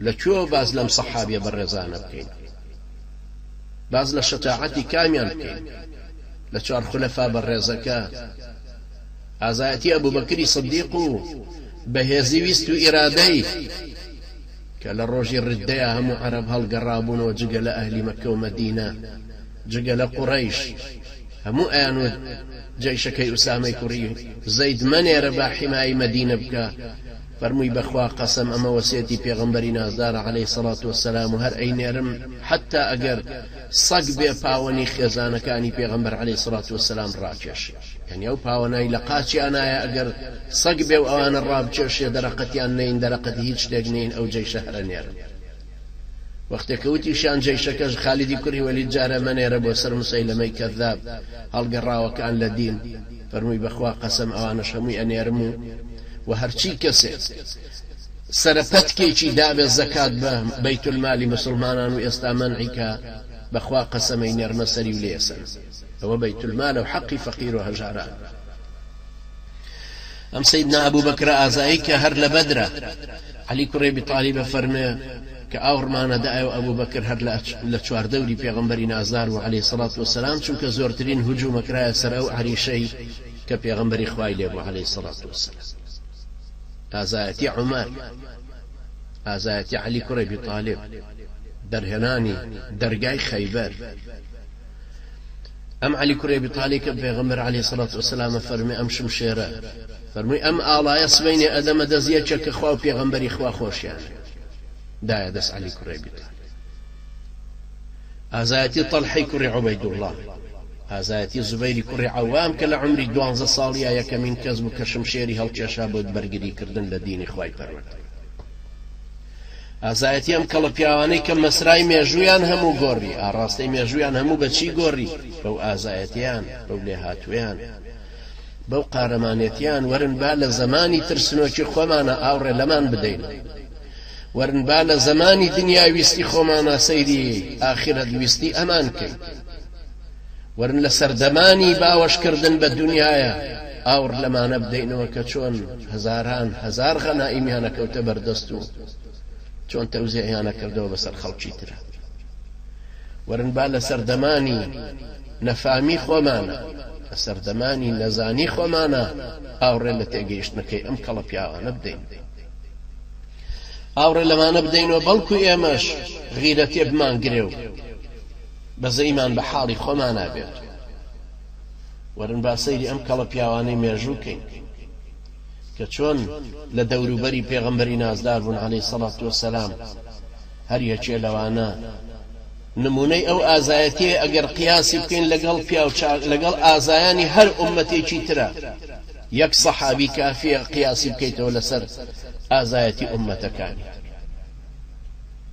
لە کوێوە باس لەم سەحابیە بەڕێزانە بکەین؟ باس لە شەجاعەتی کامیان بکەین؟ لە چوار خولەفا بەڕێزەکە ئازایەتی ئەبوبەکری سدیق و بەهێزی ویست و ئیرادەی کە لە ڕۆژی ڕدەیا هەموو عەرەب هەڵگەڕابوونەوە جگە لە ئەهلی مەککە و مەدینە جگە لە قوڕەیش هەموو ئەیانوت جەیشەکەی ئوسامەی کوڕی زەید مەنێرە با حیمایەی مەدینە بکا فەرمووی بەخوا قەسەم ئەمە وەسیەتی پێغەمبەری نازدارە عەلەیهی سەڵات وەسەلام و هەر ئەینێرم حەتتا ئەگەر سەگ بێ پاوەنی خێزانەکانی پێغەمبەر عەلەیهی سەڵات وەسەلام ڕاکێشێ یانی ئەو پاوەنای لە قاچیانایە ئەگەر سەگ بێ و ئەوانە ڕابکێشێ دەرەقەتیان نەین دەرەقەتی هیچ شتێک نین ئەو جەیشە هەر ئەنێرم وەختێ کە وتیشیان جەیشەکەش خالیدی کوڕی وەلید جارە مەنێرە بۆ سەر مسەیلەمەی کەذاب هەڵگەڕاوەکان لە دین فەرمووی بەخوا قەسەم ئەوانەش هەمووی ئەنێرم و وە هەرچی کەسێ سەرە پەتکێکی دابێ زەکات بە بەیت المالی مسوڵمانان و ئێستا مەنعی کا بەخوا قەسەم ئەینێرمە سەری و لێسەن ئەوە بەیت المالە و حەقی فەقیر و هەژاران ئەم سەیدنا ئەبوبەکرە ئازایی کە هەر لە بەدرە عەلی کوڕی ئەبی تالیب ئەفەرموێ کە ئاوڕمانە دایەوە ئەبوبەکر هەر لە چواردەوری پێغەمبەری نازدار بوو عەلەیهی سەڵات وەسەلام چونکە زۆرترین هجومە کرایە سەر ئەو عەریشەی کە پێغەمبەری خوای لێ بوو عەلەیهی سەڵات وەسەلام ئازایەتی عومەر ئازایەتی عەلی کوڕی ئەبی تالیب دەرهێنانی دەرگای خەیبەر ئەم عەلی کوڕی ئەبی تالیب کە پێغەمبەر عەلەیهی سەڵات وەسەلام فەرمی ئەم شمشێرە فەرمووی ئەم ئاڵایە سبەینێ ئەدەمە دەست یەکێک کە خوا و پێغەمبەری خوا خۆشیان دایە دەست عەلی کوڕی ئەبی تالیب. ئازایەتی تەڵحەی کوڕی عوبەیدوڵڵا، ئازایەتی زوبەیری کوڕی عەوام کە لە عومری دوانزە ساڵیا یەکەمین کەس بوو کە شمشێری هەڵکێشا بۆ بەرگری کردن لە دینی خوای پەروەردگار. ئازایەتی ئەم کەڵە پیاوانەی کە مەسرای مێژوویان هەموو گۆڕی، ئاڕاستەی مێژوویان هەموو بە چی گۆڕی؟ بەو ئازایەتیان، بەو لێهاتوویان، بەو قارەمانێتیان، وەرن با لە زەمانی ترسنۆکی خۆمانا ئاوڕێ لەمان بدەین. وەرن با لە زەمانی دنیا ویستی خۆمانا سەیری ئاخیرەت ویستی ئەمان کەین. وەرن لە سەردەمانی باوەش کردن بە دونیایە ئاوڕ لەمانە بدەینەوە کە چۆن هەزاران هەزار غەنائیمیان ئەکەوتە بەردەست و چۆن تەوزیعیان ئەکردەوە بەسەر خەڵکی ترا. وەرن با لە سەردەمانی نەفامی خۆمانە، لە سەردەمانی نەزانی خۆمانە ئاوڕێ لە تێگەیشتنەکەی ئەم کەڵە پیاوانە بدەین. ئاوڕێ لەمانە بدەینەوە بەڵکو ئێمەش غیرەتێ بمانگرێ و بەزەیمان بە حاڵی خۆمانا بێت. وەرن با سەیری ئەم کەڵە پیاوانەی مێژوو کەین کە چۆن لە دەوروبەری پێغەمبەری نازدار بوون عەلەیهی سەڵات وەسەلام، هەر یەکێ لەوانە نمونەی ئەو ئازایەتیە ئەگەر قیاسی بکەین لەگەڵ پیاو چاک لەگەڵ ئازایانی هەر ئوممەتێکی ترە یەک سەحابی کافیە قیاسی بکەیتەوە لەسەر ئازایەتی ئوممەتەکانی تر.